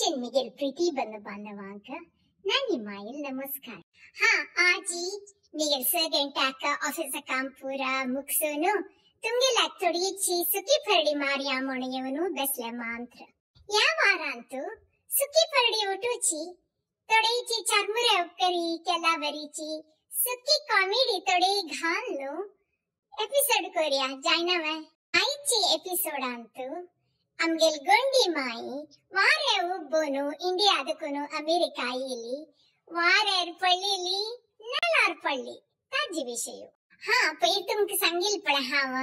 तशें मिगेल प्रीती बंधु बांधवांक नानी माईल नमस्कार। हाँ, आजी मिगेल सगळ्यांक ऑफिसा काम पुरा मुगसून तुमगेल्याक थोडीशी सुकी फरडी मारया म्हणून येवन बसले मांत्र। ह्या वारांतू सुकी फरडी उठूची थोडीची चरमुरे उपकरी केलावरीची सुकी कॉमेडी थोडी घालून एपिसोड करूया जायना वे। आयची एपिसोडांतू आमगेल गोंडी माई वारे उब्बोनु इंडिया दकुनु अमेरिका येली वारेर पडलेली नेलार पडली ताजी विषय। हाँ, पयर तुमकां सांगील पळय हांव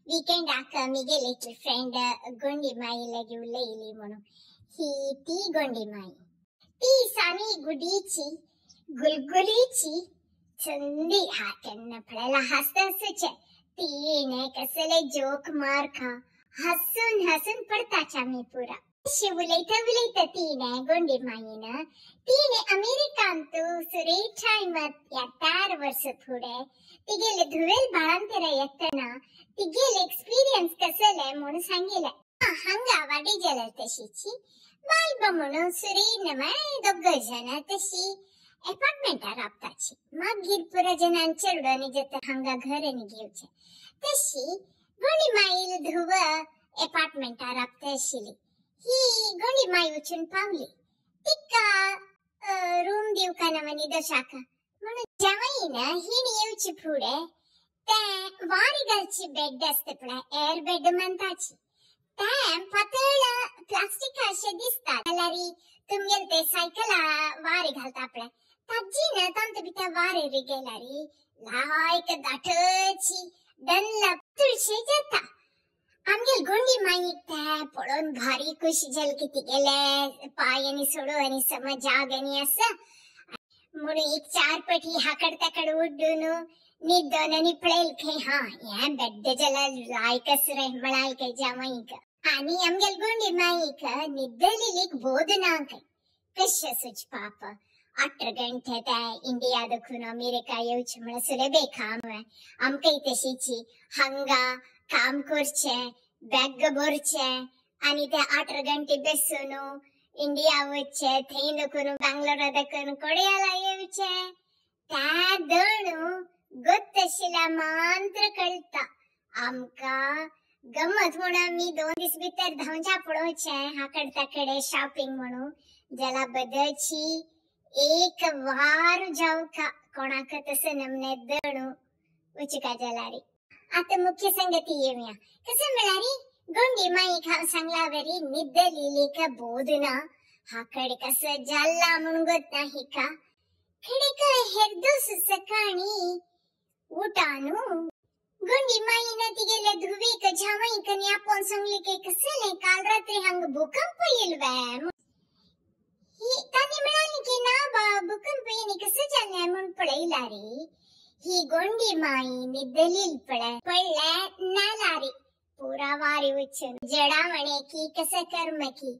विकेंडाक मिगेल एक फ्रेंड गोंडी माई लागी उलयली म्हणून। ही ती गोंडी माई ती सानी गुडीची गुलगुलीची चंदी हा केन्ना पळयला हांसता आसूचें। तिणें कसले जोक मार खा हसून हसून पडताच आमी पुरा। अशी उलयता उलयता तिणें गोंडी माईन तिणें अमेरिकांतू सुरेठायमत ह्या 4 वर्सां फुडें तिगेले धुवेल बाळांतरा येतना तिगेले एक्सपिरियन्स कसले म्हणून सांगिलें। हांगा वाडी जाल्यार तशीची बायबा म्हणून सुरेन माय दोग जाणां तशी एपार्टमेंटार रावताची। मागीर पुरा जणां चेडो जाता हांगा घर आनी घेवचें। तशी गोंडी माईल धुव एपार्टमेंटार रावता आशिल्ली। ही गोंडी माई वचून पावली तिका रूम दिवका ना आनी दशाका म्हणून जावईन हिणी येवची फुडें तें वारी घालची बेड आसता पळय एअर बेड म्हणटाची तें पातळ प्लास्टिका अशें दिसता जाल्यार तुमगेले ते सायकला वारी घालता पळय ताजी ना तांचे भितर वारी गेल्यार लायक दाटची डनलप तुळशी जाता। आमगेल गोंडी माईक तें पळोवन भारी खुशी जाली की तिगेले पांय आनी सोडू आनी समज जाग आनी आसा म्हणून एक 4 पटी हाकड ताकड उड्डून न्हिदोन आनी पळयल खंय हा हें बेड्ड जाल्यार लायक आसा रे म्हळाय खंय जावंक। आनी आमगेल गोंडी माईक न्हिदलेलीक बोध ना खंय कशें आसूच पाप 18 घंटे ते इंडिया दखून अमेरिका येवचें म्हळ्यार सुलेबे काम। आमकांय तशीची हांगा काम करचें बॅग भरचें आनी ते 18 घंटे बसून इंडिया वचचें थंय दखून बेंगलोरा दखून कोडयाला येवचें त्या दणू गत आशिल्ल्या मांत्र कळटा आमकां। गमत म्हूण आमी 2 दीस भितर धांवच्या पळोवचें हाकड ताकडे शॉपिंग म्हणून जाल्यार बदलची एक वार जावका कोणाक तसं नमने दणू उचिका जाल्यार। आतां मुख्य संगती येवया कसं म्हळ्यार गोंडी माईक हांव सांगला वरी न्हिदलेली का बोध ना हाकडे कसं जाल्ला म्हणून गोत ना हिका खडेक हेरदूस सकाळी उठानू गोंडी माईन तिगेले धुवेक जावंक आनी आपोवन सांगले की कसलें काल रात्री हांगा भूकंप येयल वे। तांणी म्हळाली की ना बा भूकंप येयनी कसं जालें म्हूण पळयला रे। ही गोंडी माई न्हिदलेली पळय पडले नेलारी पुरा वारी वचून जडावणे की कसं कर्म की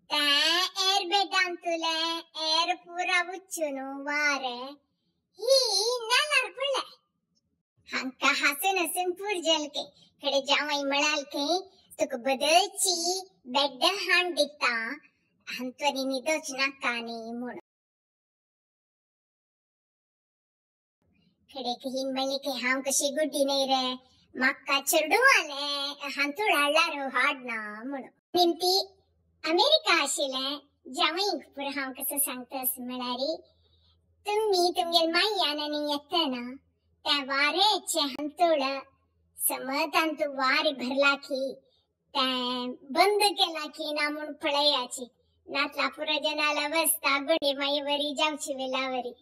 तें एर बेडांतुलें एर पुरा वचून वारे ही नेलार पडले। हांकां हांसून हांसून पूर जाल खंय कडे जावंय म्हळाल खंय तुका बदलची बेड हाण दिता हांतूनी न्हिदोच नाका न्ही म्हणून। खडेक हिन म्हणली की हांव कशी गुड्डी न्हय रे म्हाका चेडवालें हांतूळ हाडल्यार हाडना म्हणून। निमती अमेरिका आशिल्लें जावंक पुरो हांव कसो सांगता म्हळ्यार तुमी तुमगेल माययान आनी येतना त्या वाऱ्याचें हांतूळ समज तांतू वारी भरला की तें बंद केला की ना म्हूण पळयाची नातला पुरो जनाला बसता गोंडी माई वरी जावची वेला वरी।